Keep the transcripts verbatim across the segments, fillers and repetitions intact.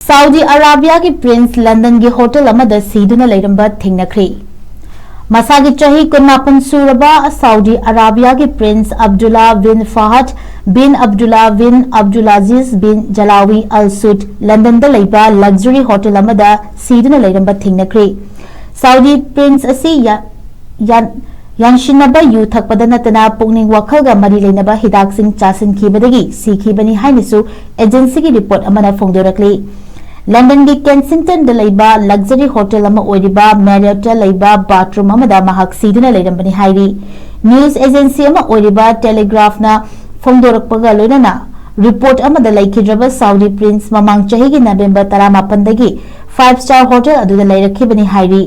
Saudi ꯑꯔꯥꯕꯤꯌꯥꯒꯤ prince ꯂꯟꯗꯟꯒꯤ hotel ꯑꯃꯗ ꯁꯤꯗꯨꯅ ꯂꯩꯔꯝꯕ ꯊꯦꯡꯅꯈ꯭ꯔꯦ꯫ ꯃꯁꯥꯒꯤ ꯆꯍꯤ ꯀꯨꯟꯃꯥꯄꯟ ꯁꯨꯔꯕ ꯁꯥꯎꯗꯤ ꯑꯔꯥꯕꯤꯌꯥꯒꯤ ꯄ꯭ꯔꯤꯟꯁ ꯑꯕꯗꯨꯜꯂꯥ ꯕꯤꯟ ꯐꯍꯗ ꯕꯤꯟ ꯑꯕꯗꯨꯜꯂꯥ ꯕꯤꯟ ꯑꯕꯗꯨꯜꯑꯖꯤꯖ ꯕꯤꯟ ꯖꯂꯥꯋꯤ ꯑꯜ ꯁꯨꯗ ꯂꯟꯗꯟꯗ ꯂꯩꯕ ꯂꯛꯖꯔꯤ ꯍꯣꯇꯦꯜ ꯑꯃꯗ ꯁꯤꯗꯨꯅ ꯂꯩꯔꯝꯕ ꯊꯦꯡꯅꯈ꯭ꯔꯦ꯫ ꯁꯥꯎꯗꯤ ꯄ꯭ꯔꯤꯟꯁ ꯑꯁꯤ ꯌꯥ-, ꯌꯥꯟ-, ꯌꯥꯟꯁꯤꯟꯅꯕ ꯌꯨ ꯊꯛꯄꯗ ꯅꯠꯇꯅ ꯄꯨꯛꯅꯤꯡ ꯋꯥꯈꯜꯒ ꯃꯔꯤ ꯂꯩꯅꯕ ꯍꯤꯗꯥꯛꯁꯤꯡ ꯆꯥꯁꯤꯟꯈꯤꯕꯗꯒꯤ ꯁꯤꯈꯤꯕꯅꯤ ꯍꯥꯏꯅꯁꯨ ꯑꯦꯖꯦꯟꯁꯤꯒꯤ ꯔꯤꯄꯣꯔꯠ ꯑꯃꯅ ꯐꯣꯡꯗꯣꯔꯛꯂꯤ꯫ ꯂꯟꯗꯟꯒꯤ ꯀꯦꯟꯁꯤꯡꯇꯟꯗ ꯂꯩꯕ ꯂꯛꯖꯔꯤ ꯍꯣꯇꯦꯜ ꯑꯃ ꯑꯣꯏꯔꯤꯕ ꯃꯦꯔꯤꯌꯠꯇ ꯂꯩꯕ ꯕꯥꯊꯔꯨꯝ ꯑꯃꯗ ꯃꯍꯥꯛ ꯁꯤꯗꯨꯅ ꯂꯩꯔꯝꯕꯅꯤ ꯍꯥꯏꯔꯤ꯫ ꯅ꯭ꯌꯨꯁ ꯑꯦꯖꯦꯟꯁꯤ ꯑꯃ ꯑꯣꯏꯔꯤꯕ ꯇꯦꯂꯤꯒ꯭ꯔꯥꯐꯅ ꯐꯣꯡꯗꯣꯔꯛꯄꯒ ꯂꯣꯏꯅꯅ ꯔꯤꯄꯣꯔꯠ ꯑꯃꯗ ꯂꯩꯈꯤꯗ꯭ꯔꯕ ꯁꯥꯎꯗꯤ ꯄ꯭ꯔꯤꯟꯁ ꯃꯃꯥꯡ ꯆꯍꯤꯒꯤ ꯅꯕꯦꯝꯕꯔ ꯇꯔꯥꯃꯥꯄꯟꯗꯒꯤ ꯐꯥꯏꯚ ꯁ꯭ꯇꯥꯔ ꯍꯣꯇꯦꯜ ꯑꯗꯨꯗ ꯂꯩꯔꯛꯈꯤꯕꯅꯤ ꯍꯥꯏꯔꯤ꯫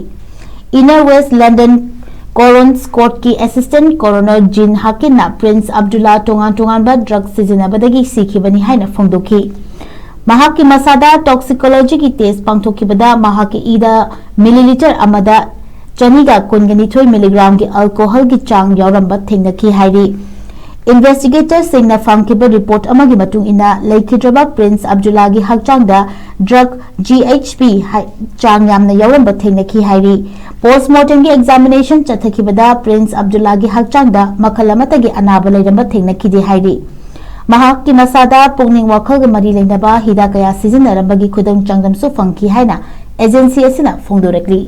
ꯏꯟꯅꯔ ꯋꯦꯁ ꯂꯟꯗꯟ ꯀꯣꯔꯣꯟꯁ ꯀꯣꯔꯠꯀꯤ ꯑꯦꯁꯤꯁꯇꯦꯟꯠ ꯀꯣꯔꯣꯅꯔ ꯖꯤꯟ ꯍꯥꯀꯤꯟꯅ ꯄ꯭ꯔꯤꯟꯁ ꯑꯕꯗꯨꯜꯂꯥ ꯇꯣꯉꯥꯟ ꯇꯣꯉꯥꯟꯕ ꯗ꯭ꯔꯒ ꯁꯤꯖꯤꯟꯅꯕꯗꯒꯤ ꯁꯤꯈꯤꯕꯅꯤ ꯍꯥꯏꯅ ꯐꯣꯡꯗꯣꯛꯈꯤ꯫ ꯃꯍꯥꯛꯀꯤ ꯃꯁꯥꯗ ꯇꯣꯛꯁꯤꯀꯣꯂꯣꯖꯤꯒꯤ ꯇꯦꯁ ꯄꯥꯡꯊꯣꯛꯈꯤꯕꯗ ꯃꯍꯥꯛꯀꯤ ꯏꯗ ꯃꯤꯂꯤꯂꯤꯇꯔ ꯑꯃꯗ ꯆꯅꯤꯒ ꯀꯨꯟꯒ ꯅꯤꯊꯣꯏ ꯃꯤꯂꯤꯒ꯭ꯔꯥꯝꯒꯤ ꯑꯜꯀꯣꯍꯣꯜꯒꯤ ꯆꯥꯡ ꯌꯥꯎꯔꯝꯕ ꯊꯦꯡꯅꯈꯤ ꯍꯥꯏꯔꯤ꯫ ꯏꯟꯚꯦꯁꯇꯤꯒꯦꯇꯔꯁꯤꯡꯅ ꯐꯪꯈꯤꯕ ꯔꯤꯄꯣꯔꯠ ꯑꯃꯒꯤ ꯃꯇꯨꯡ ꯏꯟꯅ, ꯂꯩꯈꯤꯗ꯭ꯔꯕ ꯄ꯭ꯔꯤꯟꯁ ꯑꯕꯗꯨꯜꯂꯥꯒꯤ ꯍꯛꯆꯥꯡꯗ ꯗ꯭ꯔꯒ ꯖꯤ ꯑꯩꯆ ꯄꯤ ꯍꯥꯏ-, ꯆꯥꯡ ꯌꯥꯝꯅ ꯌꯥꯎꯔꯝꯕ ꯊꯦꯡꯅꯈꯤ ꯍꯥꯏꯔꯤ꯫ ꯄꯣꯁꯃꯣꯔꯇꯦꯝꯒꯤ ꯑꯦꯛꯖꯥꯃꯤꯅꯦꯁꯟ ꯆꯠꯊꯈꯤꯕꯗ ꯄ꯭ꯔꯤꯟꯁ ꯑꯕꯗꯨꯜꯂꯥꯒꯤ ꯍꯛꯆꯥꯡꯗ ꯃꯈꯜ ꯑꯃꯠꯇꯒꯤ ꯑꯅꯥꯕ ꯂꯩꯔꯝꯕ ꯊꯦꯡꯅꯈꯤꯗꯦ ꯍꯥꯏꯔꯤ꯫ ꯃꯍꯥꯛꯀꯤ ꯃꯁꯥꯗ ꯄꯨꯛꯅꯤꯡ ꯋꯥꯈꯜꯒ ꯃꯔꯤ ꯂꯩꯅꯕ ꯍꯤꯗꯥꯛ ꯀꯌꯥ ꯁꯤꯖꯤꯟꯅꯔꯝꯕꯒꯤ ꯈꯨꯗꯝ ꯆꯥꯡꯗꯝꯁꯨ ꯐꯪꯈꯤ ꯍꯥꯏꯅ ꯑꯦꯖꯦꯟꯁꯤ ꯑꯁꯤꯅ ꯐꯣꯡꯗꯣꯔꯛꯂꯤ꯫